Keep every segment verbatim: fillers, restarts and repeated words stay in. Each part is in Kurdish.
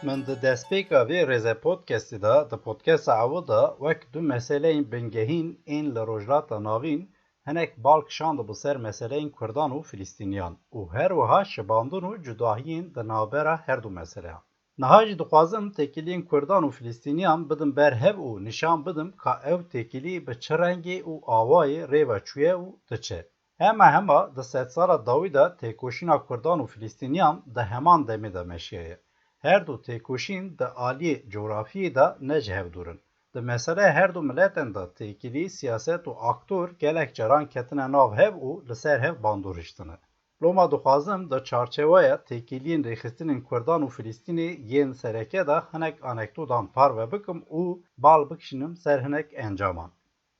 Min di destpêka vê rêze podcastê de, di podcasta ewil de wek du meseleyên bingehîn ên li Rojhilata Navîn hinek bal kişandibû ser meseleyên Kurdan û Filistîniyan û her wiha şibandin û cudahiyên di navbera her du meseleyan. Niha jî dixwazim têkiliyên Kurdan û Filistîniyan bidim ber hev û nîşan bidim ka ew têkilî bi çi rengê û awayê rê ve çûye û diçe. Hema hema di sedsala dawî de têkoşîna Kurdan û Filistîniyan di heman demê de meşiyaye. Her du têkoşîn di aliyê cografiyê de ne ji hev dûr in. Di meseleya her du miletan de têkilî, siyaset û aktor gelek caran ketine nav hev û li ser hev bandor hiştine. Loma dixwazim di çarçeweya têkiliyên rêxistinên Kurdan û Filistînê yên sereke de hinek anekdotan parve bikim û bal bikişînim ser hinek encaman.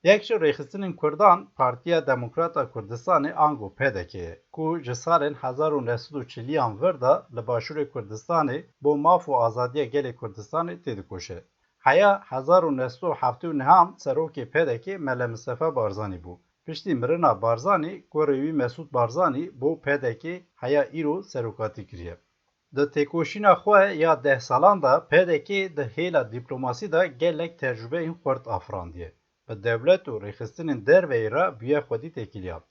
Yek ji rêxistinên Kurdan Partiya Demokrata Kurdistanê ango P D K ye, ku ji salên hezar û neh sed û çiliyan vir de li Başûrê Kurdistanê bo maf û azadiya gelê Kurdistanê têdikoşe. Heya hezar û neh sed û heftê û neh serokê P D K Mele Mistefa Barzanî bû. Piştî mirina Barzanî, kurê wî Mesûd Barzanî bo P D K heya îro serokatî kiriye. Di têkoşîna xwe ya deh salan de P D K di hêla dîplomasî de gelek tecrûbeyên xurt afirandiye. Bi dewlet û rêxistinên derveyî re bûye xwedî têkiliyan.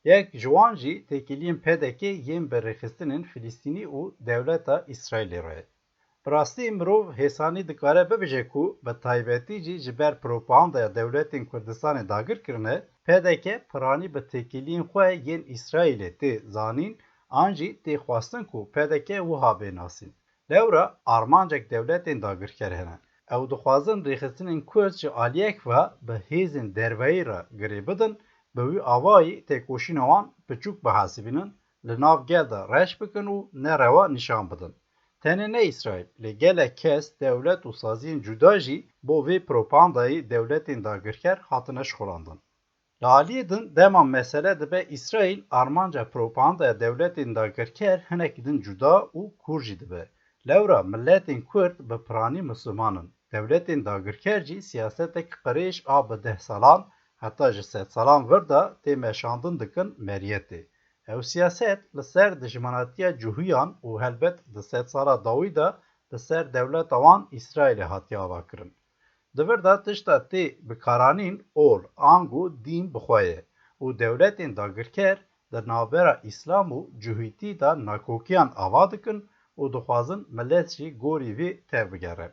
Yek ji wan jî têkiliyên P D K yên bi rêxistinên Filistînî û dewleta Îsraîlê re ye. Bi rastî mirov hêsanî dikare bibêje ku bi taybetî jî ji ber propagandaya dewletên Kurdistanê dagir kirine, P D K piranî bi têkiliyên xwe yên Îsraîlê tê zanîn an jî tê xwestin ku P D K wiha bê nasîn. Lewra armancek dewletên dagirker hene. Ew dixwazin rêxistinên Kurd ji aliyek ve bi hêzên derveyî re girê bidin, bi wî awayî têkoşîna wan piçûk bihesibînin, li nav gel de reş bikin û ne rewa nîşan bidin. Tenê ne Îsraîl, lê gelek kes, dewlet û saziyên cuda jî bo vê propagandayê dewletên dagirker hatine şixulandin. Li aliyê din dema mesele dibe Îsraîl, armanca propagandaya dewletên dagirker hinek din cuda û kûr jî dibe. Lewra miletên Kurd bi piranî Misliman in. Dewletên dagirker jî siyasetek qirêj a bi deh salan heta ji sedsalan vir de tê meşandin dikin meriyetê. Ew siyaset li ser dijminatiya cihûyan û helbet di sedsala dawî de li ser dewleta wan Îsraîlê hatiye avakirin. Di vir de tişta tê bikaranîn ol, ango dîn bi xwe ye û dewletên dagirker di navbera Îslam û cihûyîtî de nakokiyan ava dikin û dixwazin milet jî gorî vê tevbigere.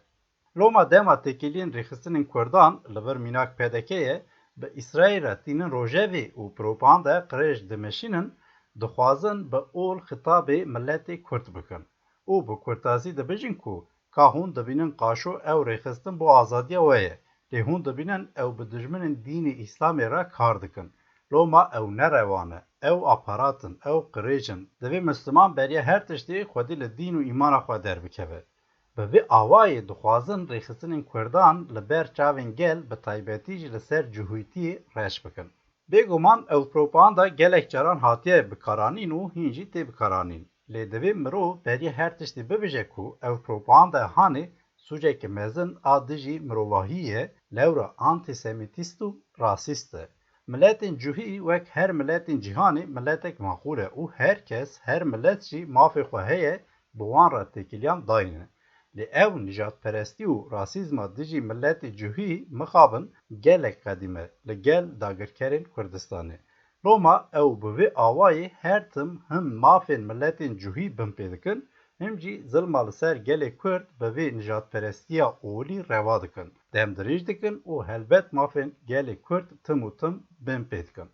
Loma dema têkiliyên rêxistinên Kurdan, li vir mînak P D K ye, bi Îsraîl re tînin rojevê û propagandaya qirêj dimeşînin, dixwazin bi ol xitabê miletê Kurd bikin û bi kurtasî dibêjin ku ka hûn dibînin qaşo ew rêxistin bo azadiya we ye, lê hûn dibînin ew bi dijminên dînê Îslamê re kar dikin. Loma ew ne rewa ne, ew aparat in, ew qirêj in. Divê Misliman beriya her tiştê xwedî li dîn û îmana xwe derbikeve. Bi vî awayî dixwazin rêxistinên Kurdan li ber çavên gel, bi taybetî jî li ser cihûyîtiyê reş bikin. Bêguman ew propaganda gelek caran hatiye bikaranîn û hîn jî tê bikaranîn. Lê divê mirov berî her tiştî bibêje ku ew propagandaya hanê sûceke mezin a dijî mirovahiyê ye, lewra antîsemîtîst û rasîst e. Miletên cihî wek her miletên cîhanê miletek maqûl e û her kes, her milet jî mafê xwe heye bi wan re têkiliyan dayne. Lê ew nijadperestî û rasîzma dijî miletê cihî mixabin gelek qedîm e li gel dagirkerên Kurdistanê. Loma ew bi vê awayî her tim him mafên miletên cihî binpê dikin, him jî zilma li ser gelê Kurd bi vê nijadperestiya olî reva dikin, demdirêj dikin û helbet mafên gelê Kurd tim û tim binpê dikin.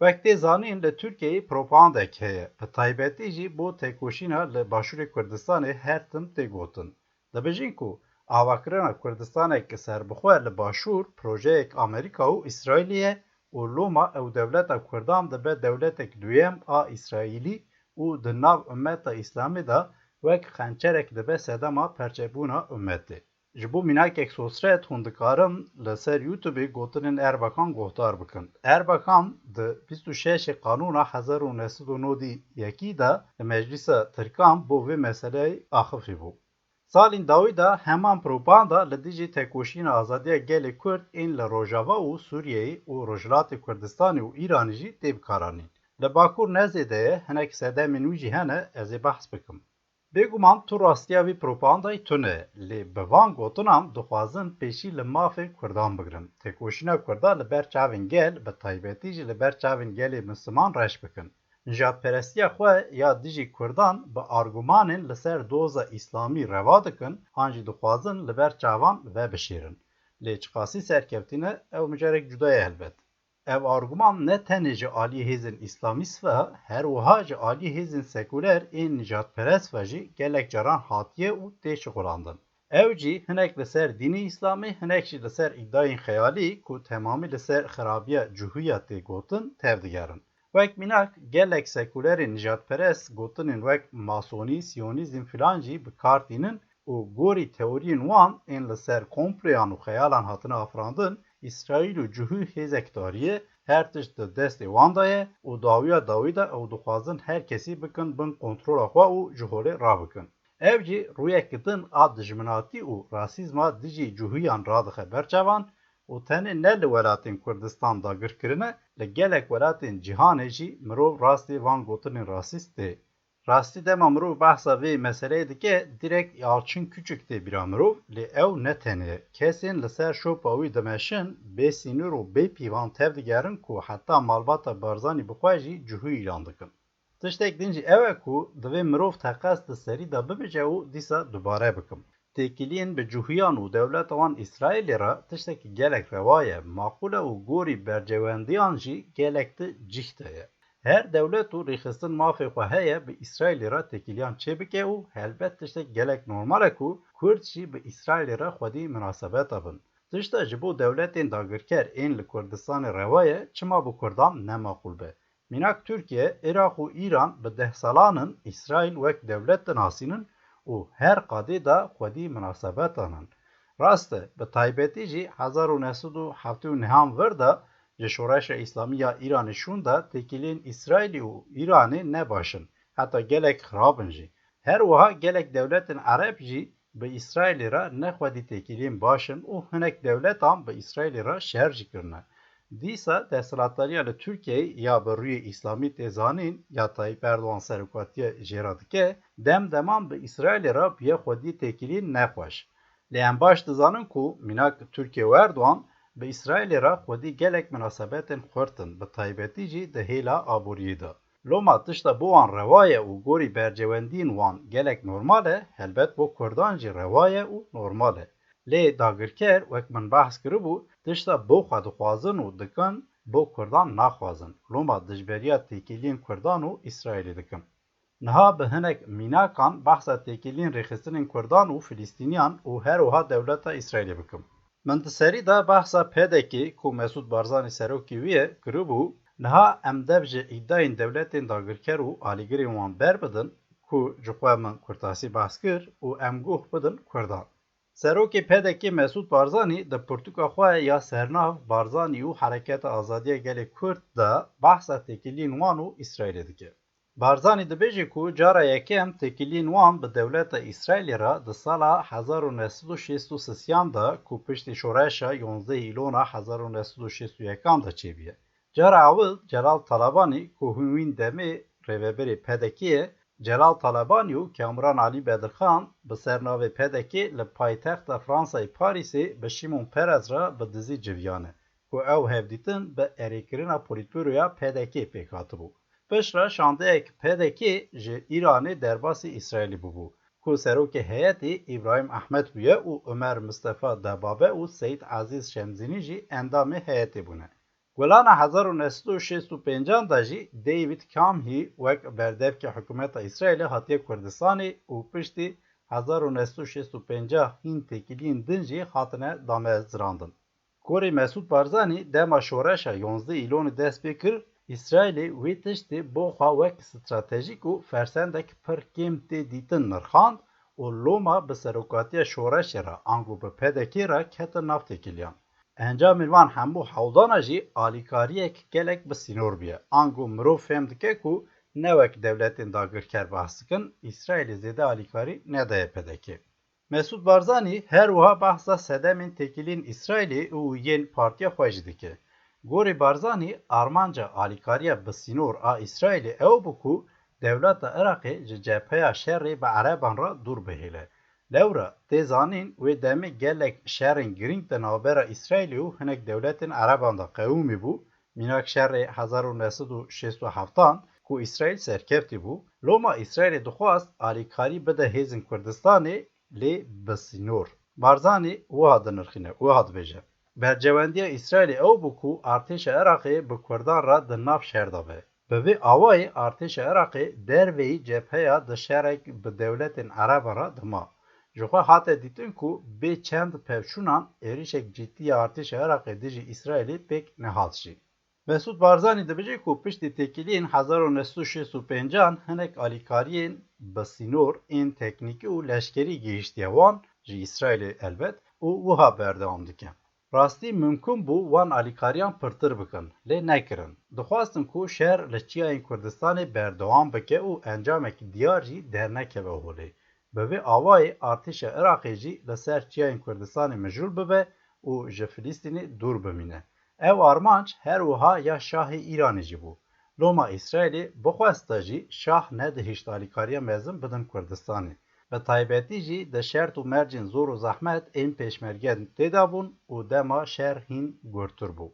Wek tê zanîn, li Tirkiyeyê propagandek heye, bi taybetî jî bo têkoşîna li Başûrê Kurdistanê her tim tê gotin. Dibêjin ku avakirina Kurdistanek serbixwe li Başûr projeyek Amerîka û Îsraîlê ye û loma ew dewleta Kurdan dibe dewletek duyem a Îsraîlî û di nav ummeta Îslamê de wek xençerek dibe sedema perçebûna ummetê. Ji bo mînakek sosret hûn dikarin li ser YouTubeê gotinên Erbakan guhdar bikin. Erbakan di bîst û şeşê Kanûna hezar û neh sed û nodî yekî de li Meclîsa Tirkan bo vê meseleyê axifî bû. Salên dawî de heman propaganda li dijî tekoşîna azadiya gelê Kurd ên li Rojava û Sûriyeyê û Rojhilatê Kurdistanê û Îranê jî tê bikaranîn. Li Bakur ne zêde ye, hinek sedemên wî jî hene, ez ê behs bikim. Bêguman tu rastiya vî propagandayê tune, lê bi van gotinan dixwazin pêşî li mafê Kurdan bigirin. Têkoşîna Kurdan li ber çavên gel, bi taybetî jî li ber çavên gelê Misliman reş bikin. Nijadperestiya xwe ya dijî Kurdan bi argumanên li ser doza Îslamî reva dikin, an jî dixwazin li ber çavan vebişêrin. Lê çiqasî serkevtî ne, ew mijarek cuda ye helbet. Ev arguman ne tenê ji aliyê hêzên îslamîst ve, her wiha ji aliyê hêzên sekuler ên nijadperest ve jî gelek caran hatiye û tê şixulandin. Ew jî hinek li ser dînê îslamê, hinek jî li ser îdayên xeyalî ku temamî li ser xirabiya cihûya tê gotin, tevdigerin. Wek mînak, gelek sekulerên nijadperest gotinên wek masonî, siyonîzm filan jî bi kar tînin û gorî teoriyên wan ên li ser komployan û xeyalan hatine afirandin, Îsraîl û cihû hêzek tarî ye, her tişt di destê wan de ye û dawiya dawî de ew dixwazin her kesî bikin bin kontrola xwe û ji holê rabikin. Ev jî rûyeke din a dijminatî û rasîzma dijî cihûyan radixe ber çavan û tenê ne li welatên Kurdistan dagirkirine, li gelek welatên cîhanê jî mirov rastî van gotinên rasîst tê. Rastî dema mirov behsa vê meseleyê dike, direkt Yalçın Küçük tê bîra mirov, lê ew ne tenê ye. Kesên li ser şopa wî dimeşin, bê sînor û bê pîvan tevdigerin ku heta malbata Barzanî bi xwe jî cihû îlan dikin. Tiştek din jî ew e ku divê mirov teqez di serî de bibêje û dîsa dubare bikim. Têkiliyên bi cihûyan û dewleta wan Îsraîlê re tiştekî gelek rewa ye, maqûl e û gorî berjewendiyan jî gelek di cih de ye. Her dewlet û rêxistin mafê xwe heye bi Îsraîlê re têkiliyan çêbike û helbet tiştek gelek normal e ku Kurd jî bi Îsraîlê re xwedî minasebeta bin. Tişta ji bo dewletên dagirker ên li Kurdistanê rewa ye, çima bo Kurdan ne maqûl be? Mînak Tirkiye, Iraq û Îran bi deh salan in Îsraîl wek dewlet dinasînin û her qadê de xwedî minasebetan in. Rast e, bi taybetî jî hezar û neh sed û heftê û nehan vir de ji Şoreşa Îslamî ya Îranê şûn de têkiliyên Îsraîlî û Îranê ne baş in, heta gelek xirab in jî. Her wiha gelek dewletên Ereb jî bi Îsraîlê re ne xwedî têkiliyên baş in û hinek dewletan bi Îsraîlê re şer jî kirine. Dîsa desthilatdariya li Tirkiyeyê ya bi rûyê Îslamî tê zanîn ya Tayyip Erdogan serokatiya jê re dike, dem deman bi Îsraîlê re bûye xwedî têkiliyên nexweş. Lê em baş dizanin ku mînak Tirkiye û Erdogan bi Îsraîlê re xwedî gelek minasebetên xurt in, bi taybetî jî di hêla aboriyê de. Loma tişta bo wan rewa ye û gorî bercewendiyên wan gelek normal e, helbet bo Kurdan jî rewa ye û normal e. Lê dagirker, wek min behs kiribû, tişta bo xwe dixwazin û dikin, bo Kurdan naxwazin. Loma dijberiya têkiliyên Kurdan û Îsraîlê dikin. Niha bi hinek mînakan behsa têkiliyên rêxistinên Kurdan û Filistîniyan û her wiha dewleta Îsraîlê bikim. Min di serî de behsa P D K, ku Mesûd Barzanî serokê wî ye, kiribû. Niha em dev ji îdayên dewletên dagirker û alîgirên wan ber bidin, ku ji xwe min kurtasî behs kir û em guh bidin Kurdan. Serokê P D K Mesûd Barzanî di pirtûka xwe ya sernav Barzanî û Hereketa Azadiya Gelê Kurd de behsa têkiliyên wan û Îsraîlê dike. Barzanî dibêje ku cara yekem têkiliyên wan bi dewleta Îsraîlê re di sala hezar û neh sed û şêst û sisiyan de ku piştî şoreşa yonzdeh Îlona hezar û neh sed û şêst û yekan de çêbûye. Cara ewil Celal Talabanî ku hûn wîn demê rêveberê P D K ye, Celal Talabanî û Kamran Alî Bedirxan bi ser navê P D K li paytexta Fransayê Parîsê bi Şimon Perez re bi dizî civiyane ku ew hevdîtin bi erêkirina polîtbûroya P D K pêk hatibû. Piştre şandeyek P D K ji Îranê derbasî Îsraîlê bûbû, ku serokê heyetê Îbrahîm Ehmed bûye û Omer Mistefa Debabe û Seyîd Ezîz Şemzînî jî endamê heyetê bûne. Gulana hezar û neh sed û şêst û pêncan de jî David Kamhî wek berdevkê hikûmeta Îsraîlê hatiye Kurdistanê û piştî hezar û neh sed û şêst û pênc hîn têkiliyên din jî hatine damezirandin. Gorî Mesûd Barzanî dema şoreşa yonzdeh Îlonê dest pê kir, Îsraîlê wê tiştê bo xwe wek stratejîk û fersendek pir kêm tê dîtin nirxand û loma bi serokatiya şoreşê re ango bi P D K re ketin nav têkiliyan. Encamên van hemû hewldana jî alîkariyek gelek bi sînor bûye. Ango mirov fêm dike ku ne wek dewletên dagirker behs dikin, Îsraîlê zêde alîkarî nedaye P D K. Mesûd Barzanî her wiha behsa sedemên têkiliyên Îsraîlê û yên partiya xwe jî dike. Gorî Barzanî, armanca alîkariya bi sînor a Îsraîlê ew bû ku Dewleta Iraqê ji cepheya şerê bi Ereban re dûr bihêle. Lewra tê zanîn, wê demê gelek şerên girîng di navbera Îsraîlê û hinek dewletên Ereban de qewimî bû, mînak şerê hezar û neh sed û şêst û heftan ku Îsraîl serkeftî bû. Loma Îsraîlê dixwast alîkarî bide hêzên Kurdistanê, lê bi sînor. Barzanî wiha dinirxîne, wiha dibêje, bercewendiya Îsraîlê ew bû ku artêşa Iraqê bi Kurdan re di nav şer de be. Bi vê awayî artêşa Iraqê derveyî cepheya di şerek bi dewletên Ereban re dima. Ji xwe hate dîtin ku bê çend pevçûnan êrişek cidî ya artêşa Iraqê dijî Îsraîlê pêk nehat jî. Mesûd Barzanî dibêje ku piştî têkiliyên hezar û neh sed û şêst û pêncan hinek alîkariyên bi sînor ên teknîkî û leşkerî gihîştiye wan, ji Îsraîlê elbet, û wiha berdewam dike. Rastî mimkun bû wan alîkariyan pirtir bikin, lê nekirin. Dixwastin ku şer li çiyayên Kurdistanê berdewam bike û encamek diyar jî dernekeve holê. Bi vê awayî artêşa Iraqê jî li ser çiyayên Kurdistanê mijûl bibe û ji Filistînê dûr bimîne. Ev armanc her wiha ya şahê Îranê jî bû. Loma Îsraîlê bixwesta jî şah nedihişt alîkariya mezin bidin Kurdistanê. Bi taybetî jî di şert û mercên zor û zehmet ên pêşmerge tê de bûn û dema şer hîn gurtir bû.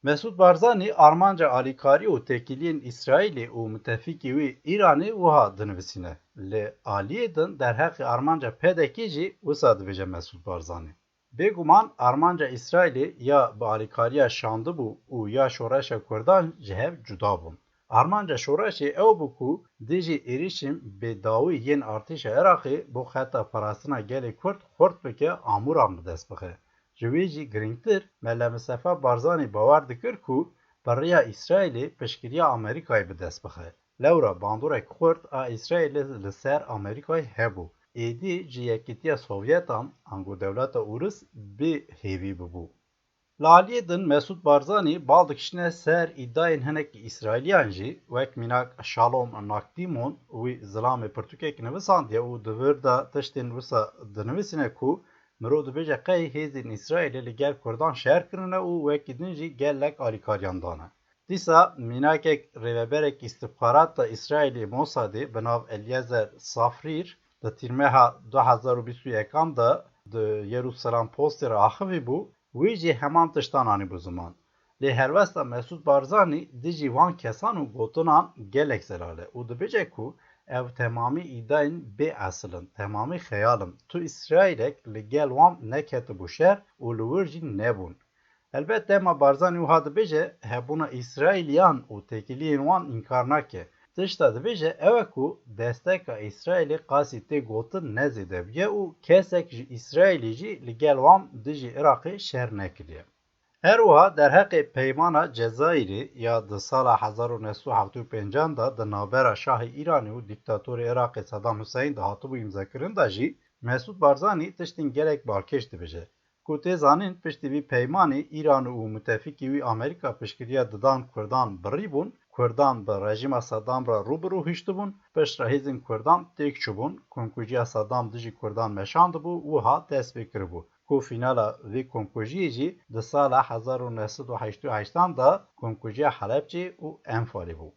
Mesûd Barzanî armanca alîkarî û têkiliyên Îsraîlê û mitefikî wî Îranê wiha dinivîsîne. Li aliyê din derheqê armanca P D K jî wisa dibêje Mesûd Barzanî. Bêguman armanca Îsraîlê ya bi alîkariya şandibû û ya şoreşa Kurdan ji hev cuda bûn. Armanca şoreşê ew bû ku dijî êrişên bêdawî yên artêşa Iraqê bo xeta parastina gelê Kurd xurt bike, amûran bi dest bixe. Ji wê jî girîngtir, Mele Mistefa Barzanî bawer dikir ku bi rêya Îsraîlê piştgiriya Amerîkayê bi dest bixe. Lewra bandorek xurt a Îsraîlê li ser Amerîkayê hebû. Êdî ji Yekîtiya Sovyetan, ango dewleta Ûris, bê hêvî bibû. Li aliyê din Mesûd Barzanî bal dikişîne ser îdayên hinek Îsraîliyan jî, wek mînak Şalom Nakdîmon, wî zilamê pirtûkek nivisandiye û di vir de tiştên wisa dinivîsîne ku mirov dibêje qey hêzên Îsraîlê li gel Kurdan şer kirine û wekî din jî gelek alîkariyan dane. Dîsa mînakek rêveberek îstixbarata Îsraîlê Mossadê bi nav Eliezer Safrîr di tîrmeha du hezar û bîst û yekan de di Yerûsalam Postê re axivî bû, wî jî heman tiştan anîbû ziman. Lê helwesta Mesûd Barzanî dijî van kesan û gotinan gelek zelal e û dibêje ku ev temamî îdayên bê esil in, temamî xeyal in. Tu Îsraîlek li gel wan neketibû şer û li wir jî nebûn. Helbet dema Barzanî wiha dibêje, hebûna Îsraîliyan û têkiliyên wan înkar nake. Tişta dibêje ew e ku desteka Îsraîlê qasî tê gotin ne zêde bûye û kesek ji Îsraîlê jî li gel wan dijî Iraqê şer nekiriye. Her wiha derheqê peymana Cezayirê ya di sala hezar û neh sed û heftê û pêncan de di navbera şahê Îranê û dîktatorê Iraqê Sedam Huseyîn de hatibû îmzekirin de jî Mesûd Barzanî tiştên gelek balkêş dibêje. Ku tê zanîn, piştî vî peymanê Îran û mutefîkî wî Amerîka piştgiriya didan Kurdan birî bûn, Kurdan bi rejîma Sedam re rû bi rû hiştibûn, piştre hêzên Kurdan têk çûbûn, komkujiya Sedam dijî Kurdan meşandibû, wiha dest pê kiribû, ku fînala vê komkujiyê jî di sala hezar û neh sed û heştê û heştan de komkujiya Helebçê û Enfalê bû.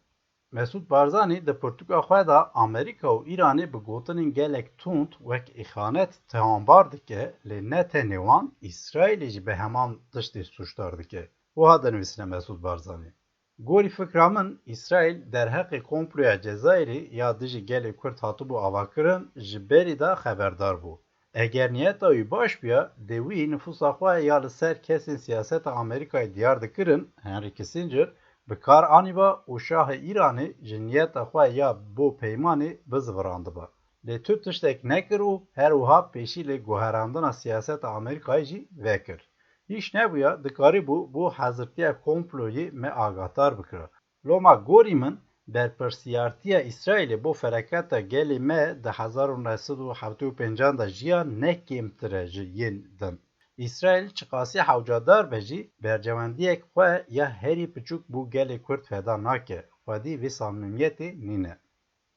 Mesûd Barzanî di pirtûka xwe de Amerîka û Îranê bi gotinên gelek tund wek îxanet tewanbar dike, lê ne tenê wan, Îsraîlê jî bi heman tiştê sûcdar dike. Wiha dinivîsîne Mesûd Barzanî. Gorî fikra min, Îsraîl derheqê komploya Cezayirê ya dijî gelê Kurd hatibû avakirin, ji berî de xeberdar bû. Eger niyeta wî baş bûya, dê wî nifûsa xwe ya li ser kesên siyaseta Amerîkayê diyar dikirin, Henry Kissinger, bi kar anîba û şahê Îranê ji niyeta xwe ya bo peymanê bizivirandiba. Lê tu tiştek nekir û her wiha pêşî li guherandina siyaseta Amerîkayê jî vekir. Hîç nebûya, dikarîbû bo hezirtiya komployê me agahdar bikira. Loma gorî min, berpirsiyartiya Îsraîlê bo felaketa gelê me di hezar û neh sed û heftê û pêncan de jiya ne kêmtir e ji yên din. Îsraîl çiqasî hewcadar be jî, bercewendiyek xwe ya herî piçûk bo gelê Kurd feda nake, xwedî vê samîmiyetê nîne.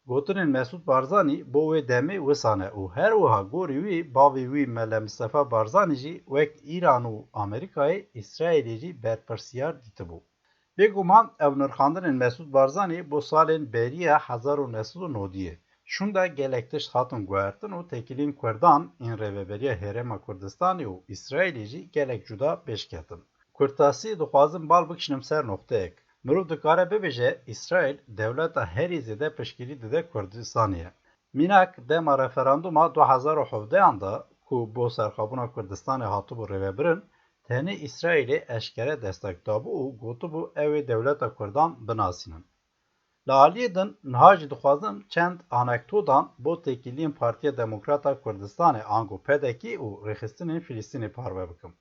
Gotinên Mesûd Barzanî bo wê demê wisa ne û her wiha gorî wî bavê wî Mele Mistefa Barzanî jî wek Îran û Amerîkayê Îsraîlê jî berpirsiyar dîtibû. Bêguman ev nirxandinên Mesûd Barzanî bo salên beriya hezar û neh sed û nodiyê. Şûnda gelek tişt hatin guhertin û têkiliyên Kurdan ên Rêveberiya Herêma Kurdistanê û Îsraîlê jî gelek cuda pêş ketin. Kurtasî dixwazim bal bikişinim ser noqteyek. Mirov dikare bibêje, Îsraîl dewleta herî zêde piştgirî dide Kurdistanê ye. Mînak dema referanduma du hezar û hevdehan de ku bo serxwebûna Kurdistanê hatibû rêvebirin, tenê Îsraîlê eşkere destek dabû û gotibû ew ê dewleta Kurdan binasînin. Li aliyê din niha jî dixwazim çend anekdotan bo têkiliyên Partiya Demokrata Kurdistanê ango P D K û rêxistinên Filistînê parve bikim.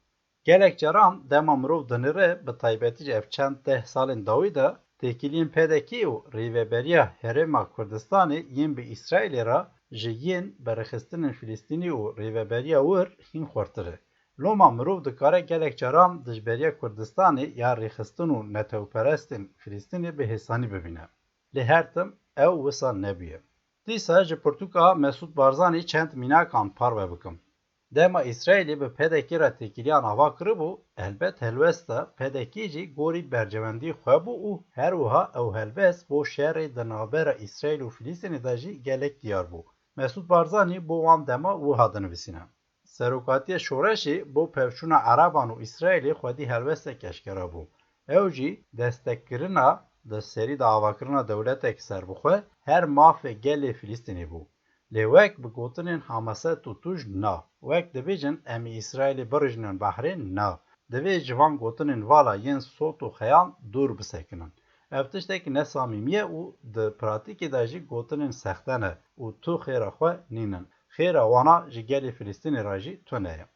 Gelek caran dema mirov dinire, bi taybetî jî ev çend deh salên dawî de, têkiliyên P D K û Rêveberiya Herêma Kurdistanê yên bi Îsraîlê re ji yên bi rêxistinên Filistînî û rêveberiya wir hîn xurtir e. Loma mirov dikare gelek caran dijberiya Kurdistanê ya rêxistin û netewperestên Filistînê bi hêsanî bibîne. Lê her tim ew wisa nebûye. Dîsa ji pirtûka Mesûd Barzanî çend mînakan parve bikim. Dema Îsraîlê bi P D K re têkiliyan ava kiribû, helbet helwesta P D K jî gorî bercewendî xwe bû û her wiha ew helwest bo şerê di navbera Îsraîl û Filistînê de jî gelek diyar bû. Mesûd Barzanî bo wan dema wiha dinivîsîne. Serokatiya şoreşê bo pevçûna Ereban û Îsraîlê xwedî helwestek eşkera bû. Ew jî destekirina di serî de avakirina dewletek serbixwe her mafê gelê Filistînê bû. Lê wek bi gotinên Hamase Tutuj na. Wek dibêjin, em ê Îsraîlê birijnin behrê na. Divê ji van gotinên vala yên sot û xeyal dûr bisekinin. Ev tiştek ne samîmî ye û di pratîkê de jî gotinên sexte ne û tu xêra xwe nînin. Xêra wana ji gelê Filistînê re jî tune ye.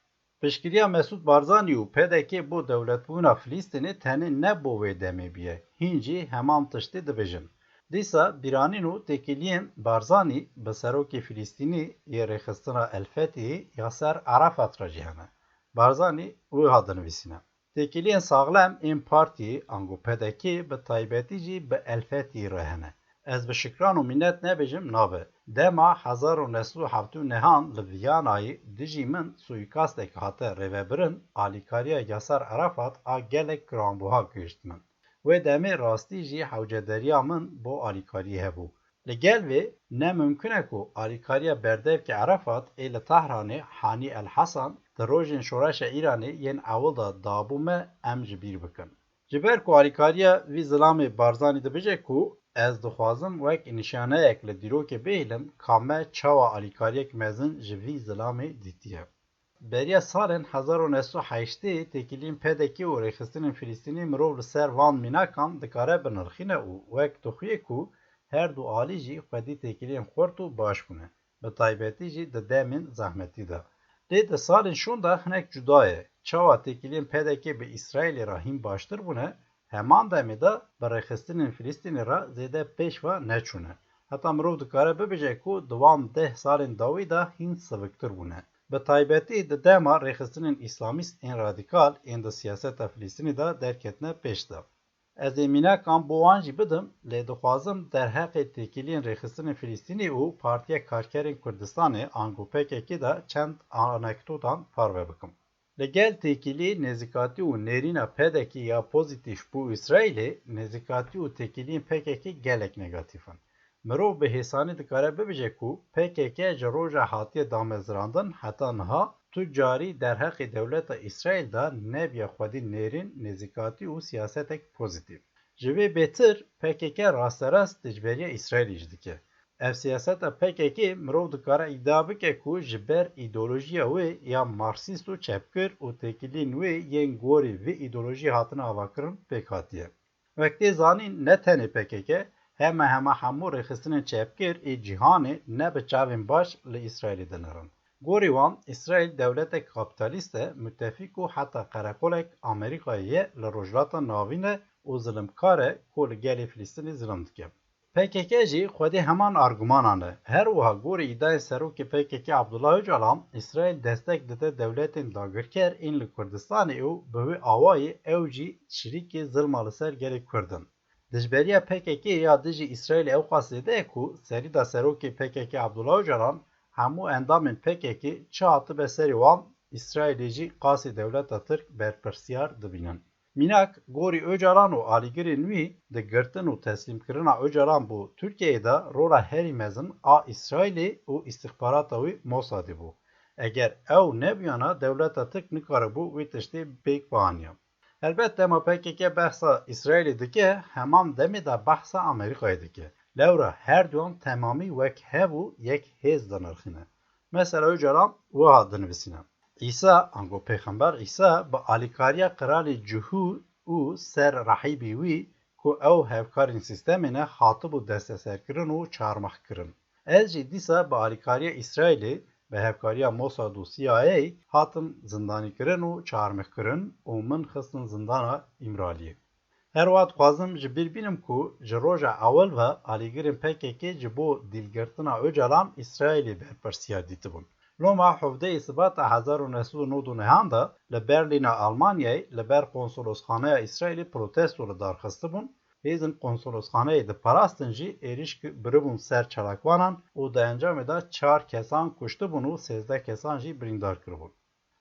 Piştgiriya Mesûd Barzanî û P D K bo dewletbûna Filistînê tenê ne bo wê demê bûye, hîn jî heman tiştê dibêjin. Dîsa bîranîn û têkiliyên Barzanî bi serokê Filistînî yê rêxistina El Fetihî Yaser Arafat re jî hene. Barzanî wiha dinivîsîne. Têkiliyên saxlem ên partiyê ango P D K bi taybetî jî bi El Fetihî re hene. Ez bi şikran û mînet nebêjim nabe. Dema hezar û neh sed û hevdeh û nehan li Viyanayê dijî min suîkastek hate rêvebirin, alîkariya Yasar Arafat a gelek giranbuha gihişt min. Wê demê rastî jî hewcederiya min bo alîkariyê hebû. Li gel vê, ne mimkun e ku alîkariya berdevkê Arafat ê li Tehranê Hanî El Hasan di rojên şoreşa Îranê yên ewil de dabû me, em ji bîr bikin. Ji ber ku alîkariya vî zilamê Barzanî dibêje ku ez dixwazim wek nîşaneyek li dîrokê bihêlim ka me çawa alîkariyek mezin ji vî zilamê dîtiye. Beriya salên hezar û neh sed û heştê têkiliyên P D K û rêxistinên Filistînî mirov li ser van mînakan dikare binirxîne û wek dixuye ku her du alî jî xwedî têkiliyên xurt û baş bûne, bi taybetî jî di demên zehmetî de. Lê di salên şûn de hinek cuda ye. Çawa têkiliyên P D K bi Îsraîlê re hîn baştir bûne, heman demê de bi rêxistinên Filistînê re zêde pêş ve neçûne. Heta mirov dikare bibêje ku di wan deh salên dawî de hîn siviktir bûne. Bi taybetî di dema rêxistinên îslamîst ên radîkal ên di siyaseta Filistînê de derketine pêş de. Ez ê mînakan bo wan jî bidim, lê dixwazim derheqê têkiliyên rêxistinên Filistînê û Partiya Karkerên Kurdistanê ango P K K de çend anekdotan parve bikim. Li gel têkilî, nêzîkatî û nêrîna P D K ya pozîtîf bo Îsraîlê, nêzîkatî û têkiliyên P K K gelek negatîf in. Mirov bi hêsanî dikare bibêje ku P K K ji roja hatiye damezrandin heta niha tu carî derheqê dewleta Îsraîl de nebûye xwedî nêrîn, nêzîkatî û siyasetek pozîtîf. Ji vê bêtir P K K rasterast dijberiya Îsraîlê jî dike. Ev siyaseta P K K mirov dikare îdia bike ku ji ber îdeolojiya wê ya marksîst û çepgir û têkiliyên wê yên gorî vê îdeolojiyê hatine avakirin pêk hatiye. Wek tê zanîn, ne tenê P K K, hema hema hemû rêxistinên çepgir ê cîhanê ne bi çavên baş li Îsraîlê dinirin. Gorî wan, Îsraîl dewletek kapîtalîst e, mutefîk û heta qereqolek Amerîkayê ye li Rojhilata Navîn e û zilimkar e ku li gelê Filistînê zilim dike. P K K jî xwedî heman argumanan e. Her wiha gorî îdayên serokê P K K Abdullah Ocalan, Îsraîl destek dide dewletên dagirker ên li Kurdistanê û bi wê awayî ew jî şirîkê zilma li ser gelê Kurd in. Dijberiya P K K ya dijî Îsraîlê ewqas zêde ye ku serî de serokê P K K Abdullah Ocalan hemû endamên P K K çi hatibe serê wan, Îsraîlê jî qasî dewleta Tirk berpirsiyar dibînin. Mînak, gorî Ocalan û alîgirên wî di girtin û teslîmkirina Ocalan bo Tirkiyeyê de rola herî mezin a Îsraîlê û îstixbarata wî Mossadê bû. Eger ew nebûyana, dewleta Tirk nikaribû wê tiştê pêk bianiya. Helbet dema P K K behsa Îsraîlê dike, heman demê de behsa Amerîkayê dike. Lewra her duyan temamî wek hev û yek hêz dinirxîne. Mesela Ocalan wiha dinivîsîne: Îsa, ango Pêxember Îsa, bi alîkariya qiralê Cihû û ser rehîbî wî, ku ew hevkarên sîstemê ne, hatibû desteserkirin û çarmixkirin. Ez jî dîsa bi alîkariya Îsraîlê, bi hevkariya Mossad û C I A hatim zindanîkirin û çarmixkirin û min xistin zindana Îmraliyê. Her wiha dixwazim ji bîr bînim ku ji roja ewil ve alîgirên P K K ji bo dîlgirtina Ocalan Îsraîlê berpirsiyar dîtibûn. Loma hevdehê Sibata hezar û neh sed û nod û neh de li Berlîna Almanyayê li ber konsolosxaneya Îsraîlê protesto li dar xistibûn. Hêzên konsolosxaneyê diparastin jî êrîş ki-, biribûn ser çalakvanan û di encamê de çar kesan kuştibûn û sêzdeh kesan jî birîndar kiribûn.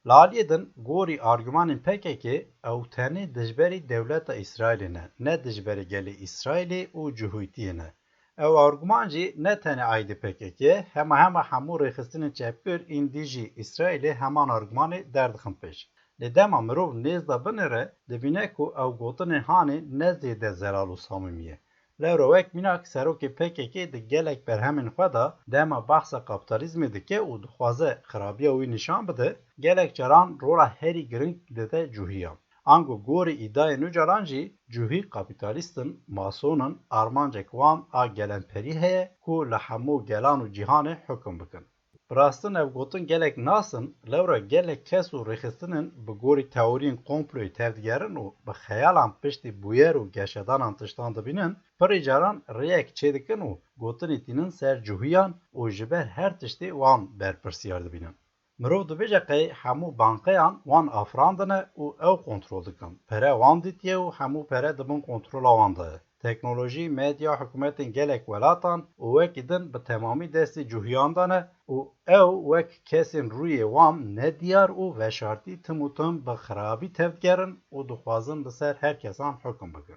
Li aliyê din, gorî argümanên P K K, ew tenê dijberî dewleta Îsraîlê ne, ne dijberê gelê Îsraîlê û cihûytiyê ne. Ew argüman jî ne tenê aîdî P K K, hema hema hemû rêxistinên çepgir ên dî jî Îsraîlê heman argümanê derdixin pêş. Lê dema mirov nêz de binêre, dibîne ku ew gotinên hanê ne zêde zelal û samîmî ye. Lewra wek mînak serokê P K K di gelek berhemên xwe de dema behsa kapîtalîzmê dike û dixwaze xirabiya wî nîşan bide, gelek caran rola herî giring dide cûhiyan. Ango gorî îdayên Ocalan jî cûhî kapîtalîst in, mason in, armancek wan a gelemperî heye ku li hemû gelan û cîhanê hukum bikin. Bi rastî ev gotin gelek nas in, lewra gelek kes û rêxistinên bi gorî teoriyên komployê tevdigerin û bi xeyalan piştî bûyer û geşedanan tiştan dibînin, pirî caran rêyek çêdikin û gotinê tînin ser cûhiyan û ji ber her tiştê wan berpirsiyar dibînin. Mirov dibêje qey hemû bankeyan wan afirandine û ew kontrol dikin. Pere wan dîtiye û hemû pere di bin kontrola wan de ye. Teknolojî, medya, hikûmetên gelek welatan û wekî din bi temamî destê cûhiyan de ne û ew wek kesên rûyê wan nediyar û veşartî tim û tim bi xirabî tevdigerin û dixwazin li ser her kesan hukum bikin.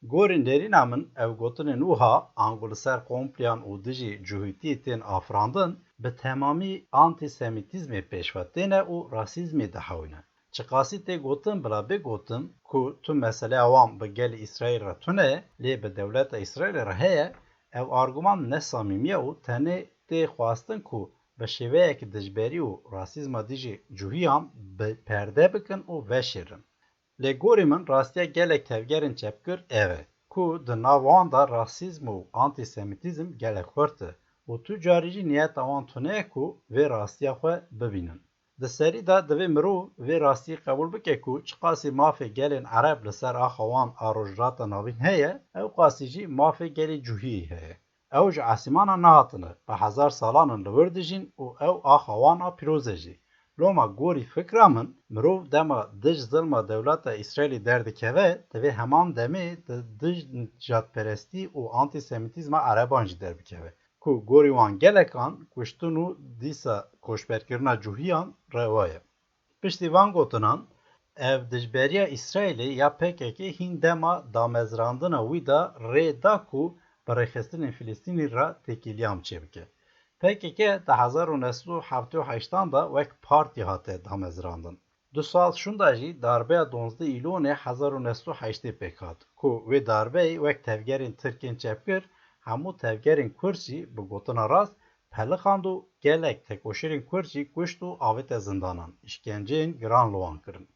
Gorî nêrîna min ev gotinên wiha, ango li ser komployan û dijî cihûtiyê tên afirandin, bi temamî antîsemîtîzmê pêşve têne û rasîzmê dihewîne. Çiqasî tê gotin bila bê gotin ku tu meseleya wan bi gelê Îsraîl re tune, lê bi dewleta Îsraîlê re heye, ev argûman ne samîmî ye û tenê tê xwestin ku bi şêweyek dijberî û rasîzma dijî cihûyan bi perde bikin û veşêrin. Lê gorî min rastiya gelek tevgerên çepgir ev e ku di nav wan de rasîzm û antîsemîtîzm gelek xurt e û tu carî jî niyeta wan tune ye ku vê rastiya xwe bibînin. Di serî de divê mirov vê rastiyê qebûl bike ku çiqasî mafê gelên Ereb li ser axa wan a Rojhilata Navîn heye, ewqasî jî mafê gelê Cihûyê heye. Ew ji esîmana nehatine, bi hezar salan in li wir dijîn û ew axa wan a pîroz e jî. Loma gorî fikra min, mirov dema dij zilma dewleta Îsraîlê derdikeve, divê heman demê di dij nijadperestî û antîsemîtîzma Ereban jî derbikeve, ku gorî wan gelekan kuştin û dîsa koçberkirina Cihûyan rewa ye. Piştî van gotinan, ev dijberiya Îsraîlê ya P K K hîn dema damezrandina wî de rê da ku bi rêxistinên Filistînî re têkiliyan çêbike. P K K di hezar û neh sed û heftê û heştan de wek partî hate damezrandin. Du sal şûnda jî darbeya duwazdeh Îlonê hezar û neh sed û heştê pêk hat, ku wê darbeyê wek tevgerên Tirkên çepgir hemû tevgerên Kurd jî bi gotina rast pelixand û gelek tekoşerên Kurd jî kuşt û avête zindanan, îşkenceyên giran li wan kirin.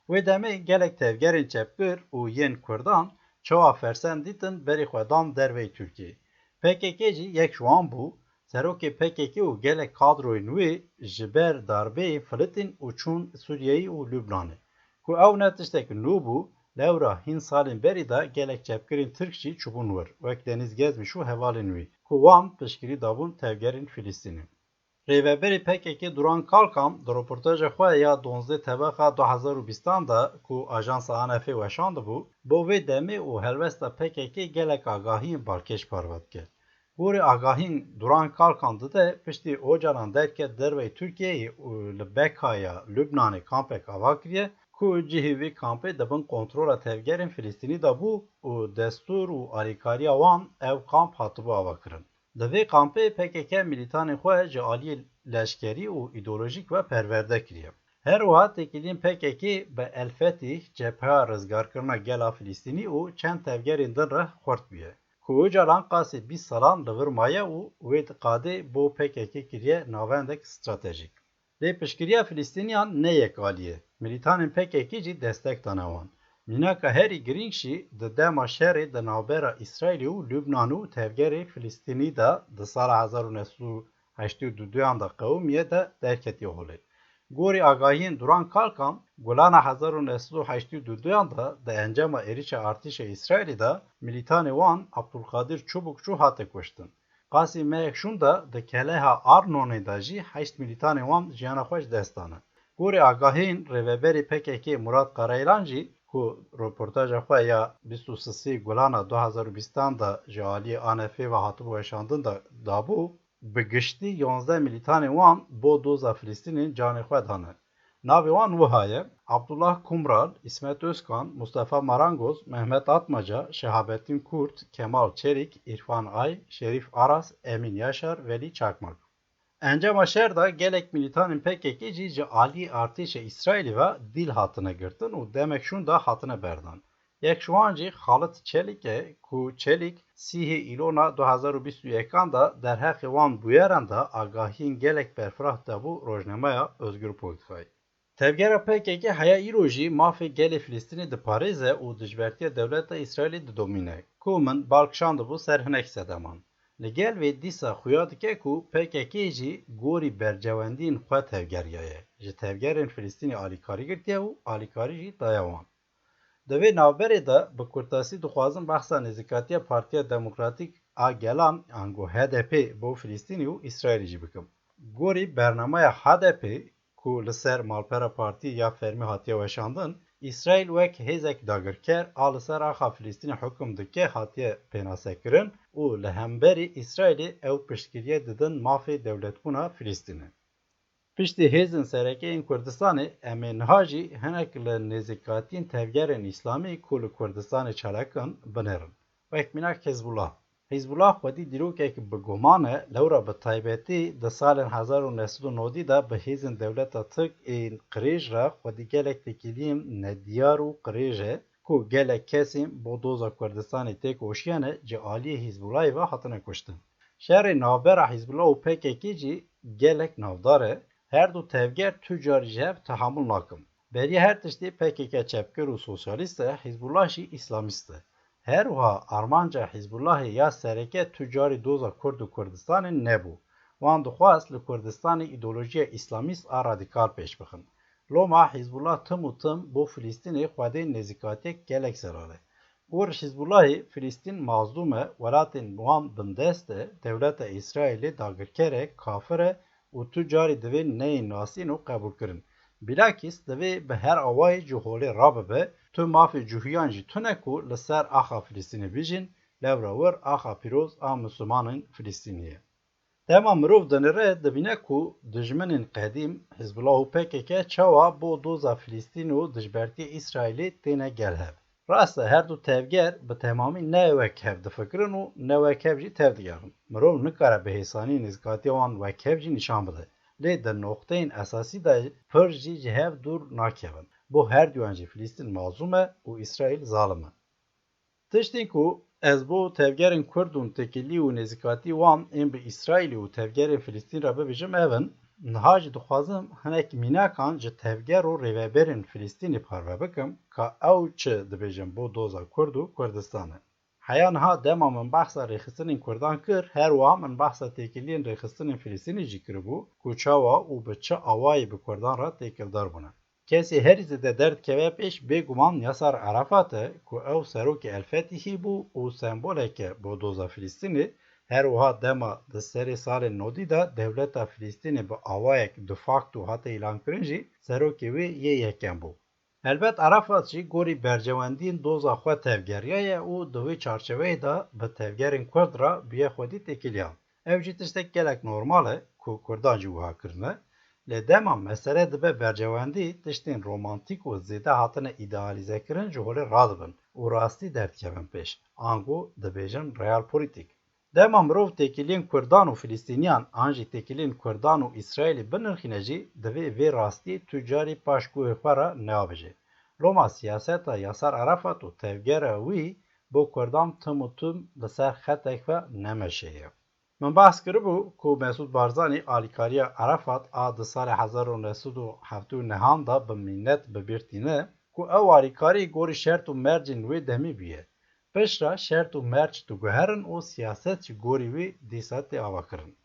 Wê demê gelek tevgerên çepgir û yên Kurdan çawa fersend dîtin berê xwe dan derveyî Tirkiyeyê. P K K jî yek ji wan bû, serokê P K K û gelek kadroyên wê ji ber darbeyê filitîn û çûn Sûriyeyê û Lubnanê. Ku ew ne tiştek nû bû, lewra hîn salên berî de gelek çepgirên Tirk jî çûbûn wir, wek Denîz Gezmîş û hevalên wî, ku wan piştgirî dabûn tevgerên Filistînê. Rêveberê P K K Duran Kalkan di roportaja xwe ya duwazdeh Tebexa du hezar û bîstan de ku ajansa A N F'ê weşandibû, bo vê demê û helwesta P K K gelek agahiyên balkêş parve dike. Gorî agahiyên Duran Kalkan dide, piştî Ocalan derket derveyî Tirkiyeyê û li Bekaya Lubnanê kampek ava kiriye, ku cihê vê kampê di bin kontrola tevgerên Filistînî de bû û destûr û alîkariya wan ev kamp hatibû avakirin. Li vê kampê P K K milîtanên xwe ji aliyê leşkerî û îdeolojîk ve perwerde kiriye. Her wiha têkiliyên P K K bi El Fetîh, Cepheya Rizgarkirina Gela Filistînî û çend tevgerên din re xurt bûye, ku Ocalan qasî bîst salan li vir maye û wê di qadê bo P K K kiriye navendek stratejîk. Lê piştgiriya Filistîniyan ne yekalî ye. Milîtanên P K K jî destek dane wan. Mînaka herî girîng jî di dema şerê di navbera Îsraîlê û Lubnan û tevgerê Filistînî de di sala hezar û neh sed û heştê û duduyan de qewimiye de derketiye holê. Gorî agahiyên Duran Kalkan, Gulana hezar û neh sed û heştê û duduyan de di encama êrişa artêşa Îsraîlê de milîtanê wan Abdulkadir Çubukçu hate kuştin. Qasî mehek şûnda di keleha Arnonê de jî heşt milîtanên wan jiyana xwe ji dest dane. Gorî agahiyên rêveberê P K K Murat Karayilan jî ku roportaja xwe ya bîst û sisê Gulana du hezar û bîstan de ji aliyê A N F'ê ve hatibû weşandin de dabû, bi giştî yonzdeh milîtanên wan bo doza Filistînê canê xwe dane. Navê wan wiha ye: Abdullah Kumral, Îsmet Özkan, Mustafa Marangoz, Mehmet Atmaca, Şehabettin Kurt, Kemal Çelik, Îrfan Ay, Şerîf Aras, Emîn Yaşar, Velî Çakmak. Encama şer de gelek milîtanên P K K jî ji alî artêşa Îsraîlê ve dîl hatine girtin û demek şûnda hatine berdan. Yek ji wan jî Xalit Çelik e ku Çelik sîhê Îlona du hezar û bîst û yekan de derheqê wan bûyeran de agahiyên gelek berfireh dabû rojnameya Özgür Politikayê. Tevgera P K K heya îro jî mafê gelê Filistînê diparêze û dijbertiya dewleta Îsraîlê didomîne, ku min bal kişandibo ser hinek sedeman. Li gel vê dîsa xuya dike ku P K K jî gorî bercewendiyên xwe tevgeriyaye, ji tevgerên Filistînê alîkarî girtiye û alîkarî jî daye wan. Di vê navberê de bi kurtasî dixwazim behsa nêzîkatiya Partiya Demokratîk a Gelan, ango H D P, bo Filistînê û Îsraîlê jî bikim. Gorî bernameya H D P, ku li ser malpera partî ya fermî hatiye weşandin, Îsraîl wek hêzek dagirker a li ser axa Filistînê hukum dike hatiye pênasekirin û li hemberî Îsraîlê ew piştgiriye didin mafê dewletbûna Filistînê. Piştî hêzên sereke yên Kurdistanê, em ê niha jî hinek li nêzîkatiyên tevgerên îslamî ku li Kurdistanê çalak in, binêrin. Wek mînak Hizbullah. Hizbullah xwedî dîrokek bi guman e, lewra bi taybetî di salên hezar û neh sed û nodî de bi hêzên dewleta Tirk ên qirêj re xwedî gelek têkiliyên nediyar û qirêj e ku gelek kesên bo doza Kurdistanê têkoşiyane ji aliyê Hizbullahê ve hatine kuştin. Şerê navbera Hizbullah û P K K jî gelek navdar e. Her du tevger tu carî ji hev tehamul nakin. Beriya her tiştê P K K çepgir û sosyalîst e, Hizbullah jî îslamîst e. Her wiha armanca Hizbullahê ya sereke tu carî doza Kurd û Kurdistanê nebû. Wan dixwest li Kurdistanê îdeolojiya îslamîst a radîkal pêş bixin. Loma Hizbullah tim û tim bo Filistînê xwedê nêzîkatiyek gelek zelal e. Gor Hizbullahê Filistîn mazlûm e, welatên wan bindest e, dewleta Îsraîlê dagirker e, kafir e û tu carî divê neyên nasîn û qebûlkirin. Bilakîs divê bi her awayî ji holê rabibe, tu mafê cihûyan jî tune ku li ser axa Filistînê bijîn, lewra wir axa pîroz a Mislimanên Filistînê ye. Dema mirov dinire, dibîne ku dijminên qedîm, Hizbullah û P K K, çawa bo doza Filistîn û dijbertiyê Îsraîlê têne gel hev. Rast e, her du tevger bi temamî ne wek hev difikirin û ne wek hev jî tevdigerin. Mirov nikare bi hêsanî nêzîkatiya wan wek hev jî nîşan bide. Lê di noqteyên esasî de pir jî ji hev dûr nakevin. Bo her duyan jî Filistîn mazlûm e û Îsraîl zalim e. Tiştên ku ez bo tevgerên Kurd û têkilî û nêzîkatî wan ên bi Îsraîlê û tevgerên Filistîn re bibêjim ev in, niha jî dixwazim hinek mînakan ji tevger û rêveberên Filistînê parve bikim, ka ew çi dibêjin bo doza Kurd û Kurdistanê. Heya niha dema min behsa rêxistinên Kurdan kir, her wiha min behsa têkiliyên rêxistinên Filistînê jî kiribû, ku çawa û bi çi awayî bi Kurdan re têkildar bûne. Kesê herî zêde derdikeve pêş bêguman Yasar Arafat e ku ew serokê El Fetihî bû û sembolek e bo doza Filistînê, her wiha dema di serê salên nodî de dewleta Filistînê bi awayek de facto hate îlankirin jî serokê wê yê yekem bû. Helbet Arafat jî gorî bercewendiyên doza xwe tevgeriyaye û di wê çarçeveyê de bi tevgerên Kurd re bûye xwedî têkiliyan. Ev jî tiştek gelek normal e ku Kurdan jî wiha kirine. Lê dema mesele dibe bercewendî, tiştên romantîk û zêde hatine îdealîzekirin ji holê radibin û rastî derdikevin pêş, ango dibêjin realpolitik. Dema mirov têkiliyên Kurdan û Filistîniyan an jî têkiliyên Kurdan û Îsraîlî binirxîne jî, divê vê rastiyê tu carî paş guhê xwe re neabêje. Loma siyaseta Yasar Arafat û tevgera wî bo Kurdan tim û tim li ser xetek ve nemeşe ye. Min behs kiribû ku Mesûd Barzanî alîkariya Arafat a di salê hezar û neh sed û heftê û nehan de bi mînet bi bîr tîne ku ew alîkarî gorî şert û mercên wê demî bûye. Piştre şert û merc diguherin û siyaset jî gorî wî dîsa tê avakirin.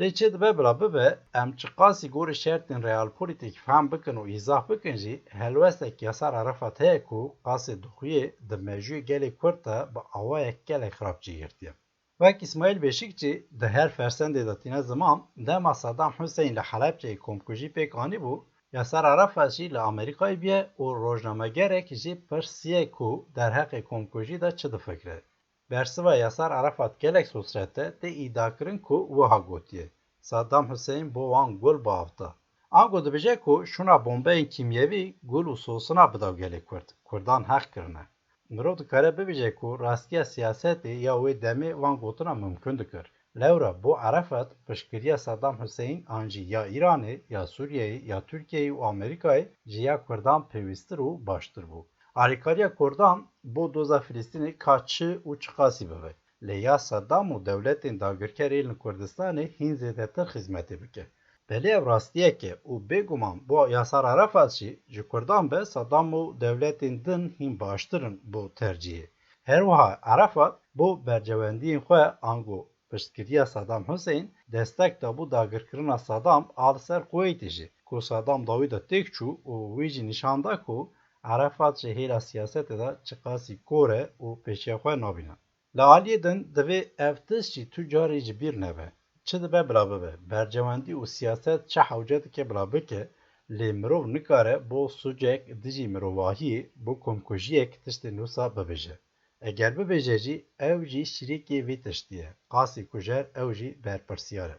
Lê çi dibe bila bibe, em çiqasî gorî şertên realpolitîk fehm bikin û îzah bikin jî, helwestek Yasar Arafat heye ku qasê dixuyê di mejûyê gelê Kurd de bi awayek gelek xirab cî girtiye. Wek Îsmaîl Beşîkçî di her fersendê de tîne ziman, dema Saddam Huseyîn li Helebceyê komkujî pêk anîbû, Yasar Arafat jî li Amerîkayê bûye û rojnamegerek jî pirsiye ku derheqê komkujî de çi difikire. Bersiva Yasar Arafat gelek sosret e, tê îdiakirin ku wiha gotiye, Saddam Huseyîn bo wan gul biavta. Ango dibêje ku şûna bombeyên kîmyevî gul û sosina bida gelê Kurd. Kurdan heq kirine. Mirov dikare bibêje ku rastiya siyasetê ya wê demê van gotina mimkun dikir. Lewra bo Arafat piştgiriya Saddam Huseyîn an jî ya Îranê, ya Sûriyeyê, ya Tirkiyeyê û Amerîkayê ji ya Kurdan pêwîstir û baştir bû. Alîkariya Kurdan bo doza Filistînê ka çi û çiqasî bibe. Lê ya Saddam û dewletên dagirker ê li Kurdistanê hîn zêdetir xizmetê bike. Belê ev rastiyek e û bêguman bo Yasar Arafat jî ji Kurdan be Saddam û dewletên din hîn baştir in bo tercîhê. Her wiha Arafat bo bercewendiyên xwe ango piştgiriya Saddam Huseyîn destek dabû dagirkirina Saddam a li ser Kuweytê jî ku Saddam dawî de têk çû û wî jî nîşan da ku Arafat ji hêla siyasetê de çiqasî kor e û pêşiya xwe nabîne. Li aliyê din divê ev tişt jî tu carî ji bîr nebe. Çi dibe bila bibe, bercewendî û siyaset çi hewce dike bila bike, lê mirov nikare bo sûcek dijî mirovahiyê, bo komkujiyek tiştên wisa bibêje. Eger bibêje jî, ew jî şirîkê vê tiştî ye. Qasî kujer ew jî berpirsiyar e.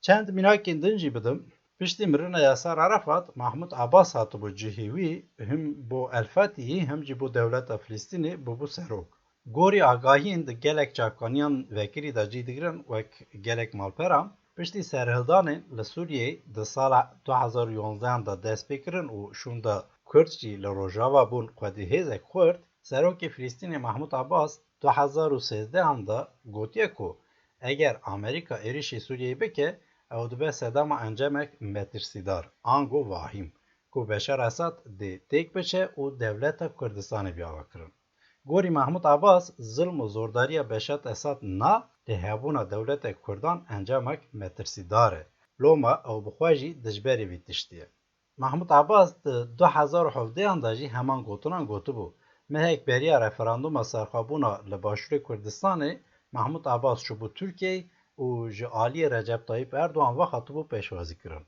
Çend mînakên din jî bidim. Piştî mirina Yasar Arafat, Mahmûd Abbas hatibû cihê wî, him bo El Fatihî, him jî bo dewleta Filistînê bûbû serok. Gorî agahiyên di gelek çavkaniyan vekirî de cî digirin, wek gelek malperan, piştî serhildanên li Sûriyeyê di sala du hezar û yonzdehan de dest pê kirin û şûnda Kurd jî li Rojava bûn xwedî hêzek xurt, serokê Filistînê Mahmûd Abbas du hezar û sêzdehan de gotiye ku eger Amerîka êrişî Sûriyeyê bike, ew dibe sedema encemek metirsîdar, ango vahîm, ku Beşar Esad dê têk biçe û dewleta Kurdistanê bî avakirin. Gorî Mahmûd Abbas, zilm û zordariya Beşar Esad na, lê hebûna dewletek Kurdan encemek metirsîdar e. Loma ew bi xwe jî dijberê vî tiştî ye. Mahmûd Abbas di du hezar û hevdehan de jî heman gotinan gotibû, mehek beriya referanduma serxwebûna li Başûrê Kurdistanê Mahmûd Abbas çûbû Tirkiyeyê û ji aliyê Recep Tayyip Erdogan ve hatibû pêşwazîkirin.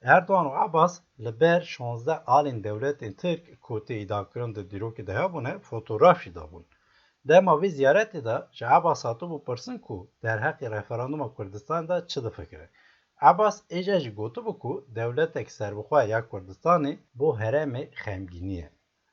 Erdogan û Abbas li ber şonzdeh alên dewletên Tirk ku tê îdiakirin di dîrokê de hebûne, fotograf jî dabûn. Dema vê ziyaretê de ji Abbas hatibû pirsin ku derheqê referanduma Kurdistanê de çi difikire. Abbas êca jî gotibû ku dewletek serbixwe ya Kurdistanê bo herêmê xemgînî ye.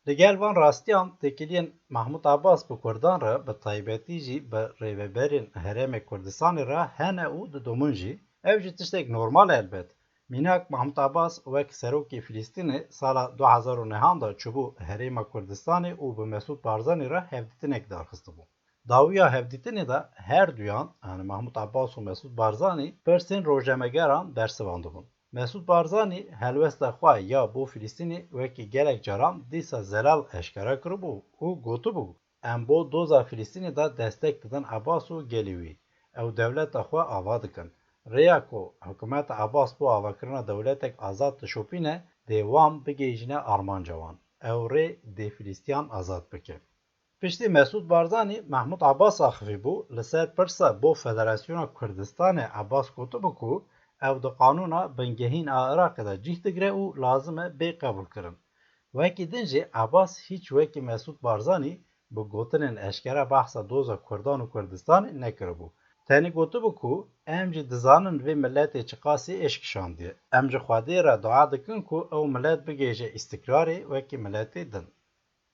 Li gel van rastiyan têkiliyên Mahmûd Abbas bi Kurdan re, bi taybetî jî bi rêveberên herêmê Kurdistanê re hene û didomin jî. Ev jî tiştek normal e elbet. Mînak Mahmûd Abbas wek serokê Filistînê sala du hezar û nehan de çûbû herêma Kurdistanê û bi Mesûd Barzanî re hevdîtinek darxistibû. Dawiya hevdîtinê de her duyan, yani Mahmûd Abbas û Mesûd Barzanî, pirsên rojnamegeran bersivandibûn. Mesûd Barzanî helwesta xwe ya bo Filistînê wekî gelek caran dîsa zelal eşkera kiribû û gotibû, em bo doza Filistînê de destek didin Abbas û gelê wî. Ew dewleta xwe ava dikin. Rêya ku hikûmeta Abbas bo avakirina dewletek azad dişopîne, dê wan bigihîjine armanca wan. Ew rê dê Filistîyan azad bike. Piştî Mesûd Barzanî Mehmûd Abbas axivîbû, li ser pirsa bo Federasyona Kurdistanê Abbas gotibû ku ew di qanûna bingehîn a Iraqê de cih digire û lazim e bê qebûlkirin. Wekî din jî Abbas hîç wekî Mesûd Barzanî bi gotinên eşkera behsa doza Kurdan û Kurdistanê nekiribû. Tenê gotibû ku em jî dizanin vê miletê çiqasî êş kişandiye. Em ji Xwedê re dua dikin ku ew milet bigihêje îstikrarê wekî miletê din.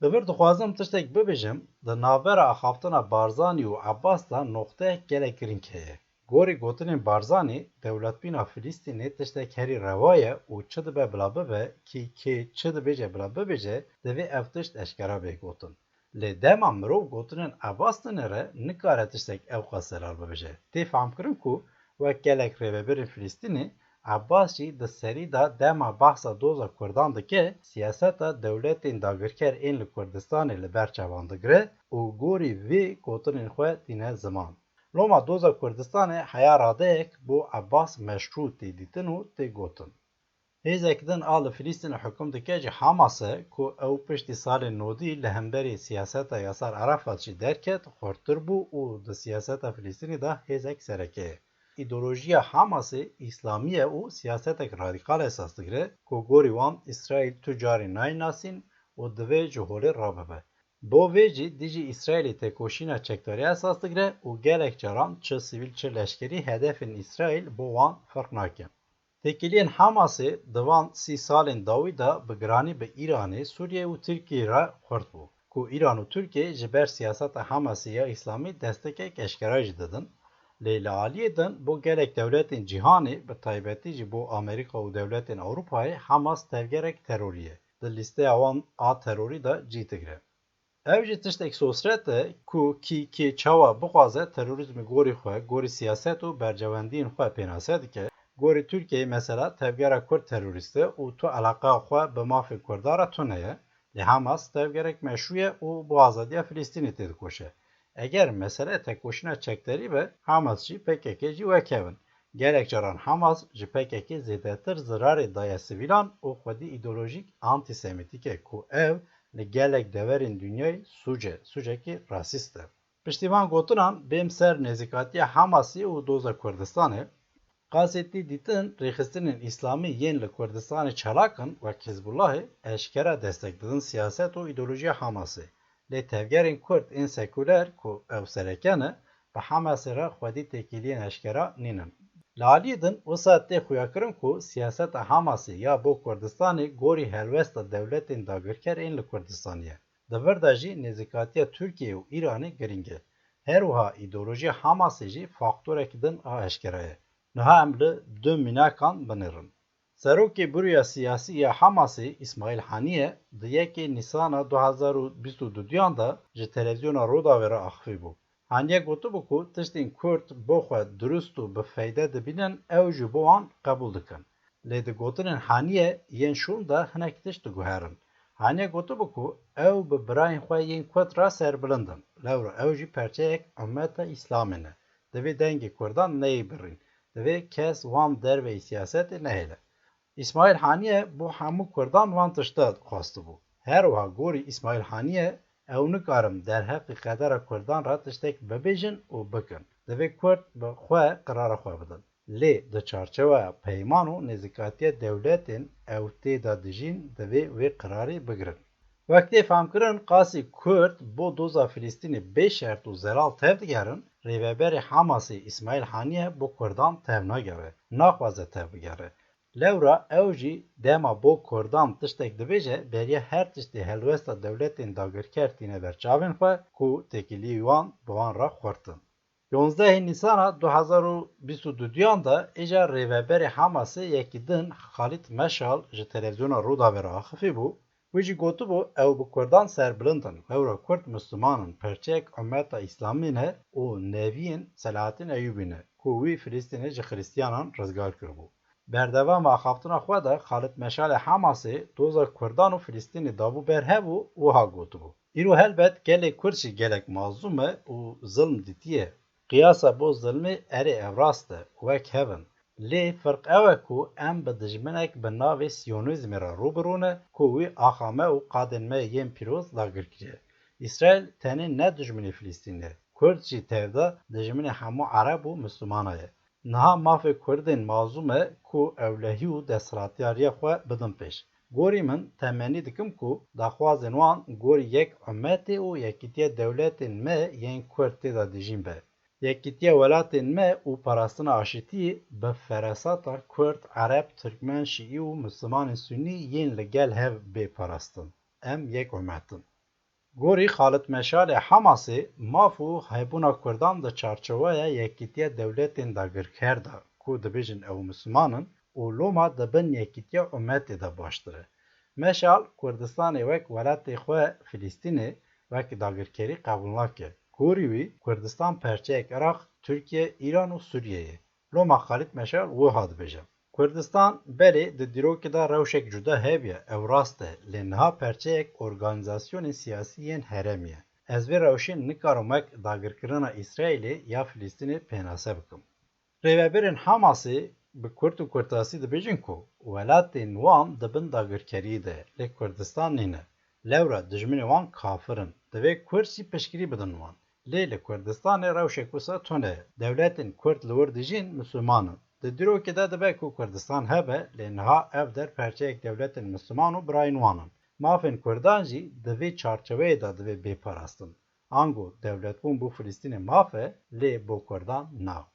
Li vir dixwazim tiştek bibêjim, di navbera axaftina Barzanî û Ebbas de noqteyek gelek girîng heye. Gorî gotinên Barzanî, dewletbîna Filîstînê tiştek herî rewa ye û çi dibe bila bibe, kî kê çi dibêje bila bibêje, divê ev tişt eşkera bê gotin. Lê dema mirov gotinên Ebbas dinêre, nikare tiştek ewqas zelal bibêje. Tê fehmkirin ku wek gelek rêvebirên Filîstînê, Ebbas jî di serî de dema behsa doza Kurdan dike, siyaseta dewletên dagirker ên li Kurdistanê li ber çavan digire û gorî vê gotinên xwe tîne ziman. Loma doza Kurdistanê heya radeyek bo Ebbas meşrû tê dîtin û tê gotin. Hêzek din a li Filîstînê hukum dike jî Hamas e ku ew piştî salên nodî li hemberî siyaseta Yasar Arafat jî derket, xurttir bû û di siyaseta Filîstînê de hêzek sereke ye. Îdeolojiya Hamasê îslamî ye û siyasetek radîkal esas digire ku gorî wan Îsraîl tu carî nayê nasîn û divê ji holê rabibe. Bo vê jî dijî Îsraîlê têkoşîna çekdarî esas digire û gelek caran çi sivîl çi leşkerî hedefên Îsraîl bo wan ferq nake. Têkiliyên Hamasê di van sî salên dawî de bi giranî bi Îranê, Sûriyê û Tirkiyê re xurt bû, ku Îran û Tirkiye ji ber siyaseta Hamasê ya Îslamî destekek eşkera jî didin. Lê li aliyê din bo gelek dewletên cîhanê, bi taybetî jî bo Amerîka û dewletên Ewropayê Hamas tevgerek terorî ye. Di lîsteya wan a terorî de cî digire. Ev jî tiştek sosret e ku kî kê çawa bixwaze terorîzmê gorî xwe, gorî siyaset û bercewendiyên xwe pênase dike. Gorî Tirkiyeyê mesela tevgera Kurd terorîst e û tu eleqeya xwe bi mafê Kurdan re tune ye. Lê Hamas tevgerek meşrû ye û bo azadiya Filîstînê têdikoşe. Eger mesele tekoşîna çekdarî be, Hamas jî P K K jî wek hev in. Gelek caran Hamas ji P K K zêdetir zirarê daye sivîlan û xwedî îdeolojîk antîsemîtîk e ku ev li gelek deverên dinyayê sûc e, sûcekî rasîst e. Piştî van gotinan bêm ser nêzîkatiya Hamasê û doza Kurdistanê. Qasê tê dîtin rêxistinên îslamî yên li Kurdistanê çalak in wek Hizbullahê eşkera destek didin siyaset û îdeolojiya Hamasê. Lê tevgerên Kurd ên sekuler ku ew sereke ne, bi Hamasê re xwedî têkiliyên eşkera nînin. Li aliyê din wisa tê xuyakirin ku siyaseta Hamasê ya bo Kurdistanê gorî helwesta dewletên dagirker ên li Kurdistanê ye. Di vir de jî nêzîkatiya Tirkiyeyê û Îranê girîng e. Her wiha îdeolojiya Hamasê jî faktorek din a eşkera ye. Niha em li du mînakan binêrin. Serokê Buroya Siyasî ya Hamasê Îsmaîl Haniyeh di yekê Nîsana du hezar û bîst û duduyan de ji televîzyona Rûdawê re axifî bû. Haniyeh gotibû ku tiştên Kurd bo xwe dirust û bi feyde dibînin, ew jî bo wan qebûl dikin. Lê di gotinên Haniyeh yên şûn de hinek tişt diguherin. Haniyeh gotibû ku ew bi birayên xwe yên Kurd re serbilind in. Lewra ew jî perçeyek ummeta Îslamê ne. Divê dengê Kurdan neyê birîn. Divê kes wan derveyî siyasetê nehêle. Îsmaîl Haniyeh bo hemû Kurdan van tişta xwestibû. Her wiha gorî Îsmaîl Haniyeh ew nikarin derheqê qedera Kurdan re tiştek bibêjin û bikin. Divê Kurd bi xwe qirara xwe bidin. Lê di çarçeweya peyman û nêzîkatiya dewletên ew tê de dijîn divê wê qirarê bigirin. Wek tê famkirin, qasî Kurd bo doza Filîstînê bê şert û zelal tevdigerin, rêveberê Hamasê Îsmaîl Haniyeh bo Kurdan tevnagere, naxwaze tevbigere. Lewra ew jî dema bo Kurdan tiştek dibêje, beriya her tiştê helwesta dewletên dagirker tîne ber çavên xwe ku têkiliyê wan bi wan re xurt in. Yonzdehê Nîsana du hezar û bîst û duduyan de êja rêveberê Hamasê yekî din Xalîd Meşal ji televîzyona Rûdawê re axifî bû. Wî jî gotibû, ew bi Kurdan serbilind in. Lewra Kurd Misliman in, perçeyek ummeta Îslamî ne û neviyên Selahattin Eyûbî ne, ku wî Filîstînê ji Xiristiyanan rizgar kiribû. Berdewama axaftina xwe de Xalid Meşalê Hamasê doza Kurdan û Filîstînê dabû ber hev û wiha gotibû, Îro helbet gelê Kurd jî gelek mazlûm e û zilm dîtiye. Qiyasa bo zilmê erê ev rast e, wek hev in. Lê firq ew e ku em bi dijminek bi navê Siyonîzmê re rû bi rû ne ku wî axa me û qadên me yên pîroz dagir kiriye. Îsraîl tenê ne dijminê Filîstînê ye. Kurd jî tevde dijminê hemû Ereb û Mislimana ye. Niha mafê Kurdên mazlûm e ku ewlehî û desthilatiyariya xwe bidin pêş. Gorî min, temennî dikim ku daxwazên wan gorî yek ummetê û yekîtiya dewletên me yên Kurd tê de dijîn be. Yekîtiya welatên me û parastina aşitiyê bi feresata Kurd, Ereb, Tirkmen, Şîî û Mislimanên Sunnî yên li gel hev bê parastin. Em yek umet in. Gorî Xalid Meşalê Hamasê, maf û hebûna Kurdan di çarçeweya yekîtiya dewletên dagirker de, ku dibêjin ew Misliman in û loma di bin yekîtiya umetê de baştir e. Meşal Kurdistanê wek welatê xwe Filistînê wek dagirkerî qebûl nake. Gorî wî Kurdistan perçeyek Iraq, Tirkiye, Îran û Sûriye ye. Loma Xalid Meşal wiha dibêje: Kurdistan belê di dîrokê de rewşek cuda hebiye, ew rast e, lê niha perçeyek organîzasyonên siyasî yên herêmî ye. Ez vê rewşê nikarim wek dagirkirina Îsraîlê ya Filistînê pênase bikim. Rêvebirên Hamasê bi kurt û kurtasî dibêjin ku welatên wan di bin dagirkeriyê de ye, lê Kurdistan nîne. Lewra dijminê wan kafir in. Divê Kurd jî piştgirî bidin wan. Lê li Kurdistanê rewşek wisa tune ye. Dewletên Kurd li wir dijîn Misliman in. Di dîrokê de dibe ku Kurdistan hebe, lê niha ev der perçeyek dewletên Misliman û birayên wan in. Mafên Kurdan jî di vê çarçeweyê de divê bê parastin. Ango dewletbûn bo Filistînê maf e, lê bo Kurdan na.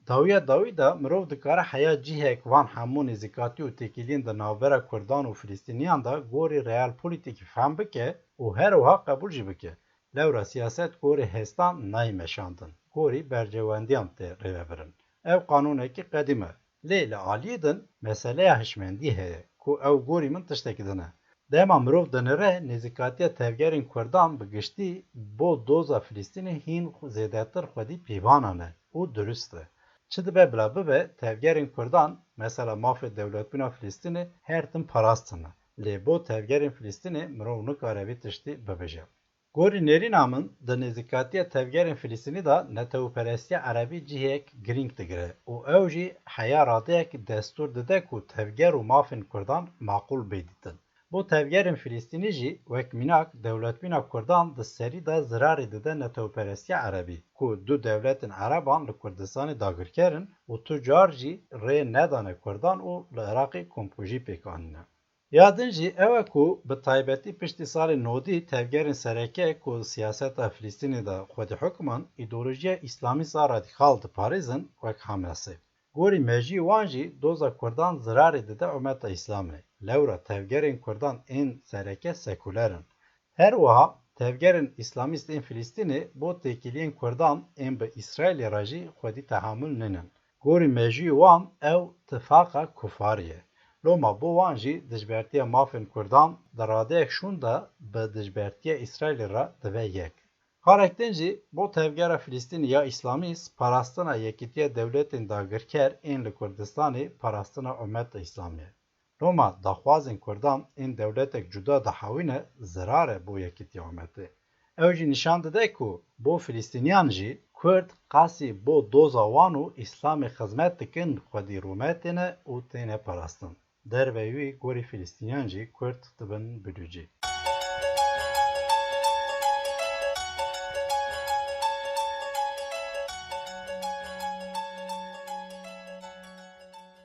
Dawiya dawî de mirov dikare heya cihek van hemû nêzîkatî û têkiliyên di navbera Kurdan û Filistîniyan de gorî realpolitîkî fehm bike û her wiha qebûl jî bike. Lewra siyaset gorî hêstan nayê meşandin. Gorî berjewendiyan tê rêvebirin. Ev qanûnekî qedîm e. Lê li aliyê din meseleya hişmendî heye ku ew gorî min tiştekî din e. Dema mirov dinire, nêzîkatiya tevgerên Kurdan bi giştî bo doza Filistînê hîn zêdetir xwedî pîvana ne û dirust e. Çi dibe bila bibe, tevgerên Kurdan, mesela mafê dewletbûna Filistînê, her tim parastine. Lê bo tevgerên Filistînê mirov nikare vî tiştî bibêje. Gorî nêrîna min, di nêzîkatiya tevgerên Filistînî de netewperestiya erebî cihek girîng digire û ew jî heya radeyek destûr dide ku tevger û mafên Kurdan maqûl bê dîtin. Bo tevgerên Filistînî jî wek mînak dewletbîna Kurdan di serî de zirarê dide netewperestiya erebî ku du dewletên ereban li Kurdistanê dagirker in û tu car jî rê nedane Kurdan û li Iraqê kompojî pêk anîne. Ya din jî ew e ku bi taybetî piştî salên nodî tevgerên sereke ku siyaseta Filistînê de xwedî hukman, îdeolojiya îslamîsta radîkal diparêzin wek Hamasê. Gorî mejiyê wan jî doza Kurdan zirarê dide umeta Îslamê. Lewra tevgerên Kurdan ên sereke sekuler in. Her wiha tevgerên îslamîst ên Filistînê bo têkiliyên Kurdan ên bi Îsraîlê re jî xwedî tehamul nînin. Gorî mejiyê wan ew tifaqa kufarî ye. Loma bo wan jî dijbertiya mafên Kurdan di radeyek şûn de bi dijbertiya Îsraîlê re dibe yek. Xalek din jî bo tevgera Filistînî ya îslamîst parastina yekîtiya dewletên dagirker ên li Kurdistanê parastina umeta Îslamê ye. Loma daxwazên Kurdan ên dewletek cuda dihewîne zirar e bo yekîtiya umetê. Ew jî nîşan dide ku bo Filistîniyan jî Kurd qasî bo doza wan û Îslamê xizmet dikin xwedî rûmetê ne û têne parastin. Derveyî wî gorî Filistîniyan jî Kurd dibin bilûcî.